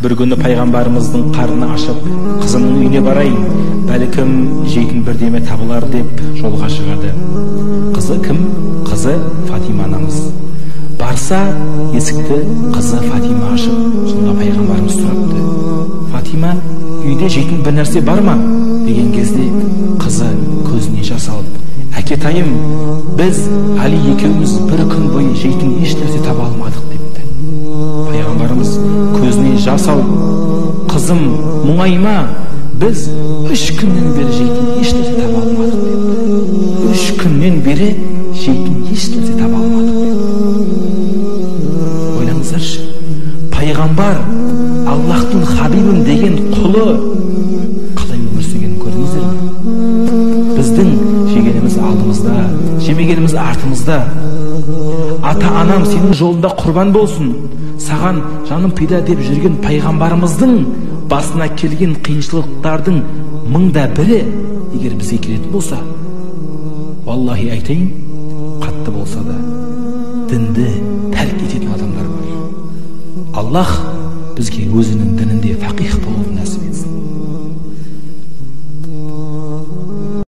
Бір күні пайғамбарымыздың қарны ашып, қызының үйіне барайын, бәлкім жейтін бірдеме табылар деп жолға шығады. Қызы кім? Қызы Фатима анамыз. Барса, есікті қызы Фатима ашып, сонда пайғамбарымыз сұрапты: Фатима, үйде жейтін бір нәрсе бар ма? Деген кезде қызы көзіне жас алып, әкетайым, біз Али екеуміз бір күн бойы жейтін еш нәрсе таба алмадық депті. Пайғамбарымыз көзіне жас алып, қызым, мұңайма, біз 3 күннен бері жейтін еш нәрсе таба алмадық депті. 3 күннен бері жейтін еш нәрсе таба алмадық депті. Ойлаңыздаршы, пайғамбар Аллахтың хабибім деген құлы қалай өмір сүргенін көрдіңіздер ме? Біздің жегеніміз алдымызда, жемегеніміз артымызда. Ата-анам сенің жолында құрбан болсын, саған жаным пида деп жүрген пайғамбарымыздың басына келген қиыншылықтардың 1000-да бірі егер бізге келетін болса, валлахи айтайын, қатты болса да дінді тәрк ететін адамдар бар. Аллах бізге өзінің дінінде фақих болуды нәсіп етсін.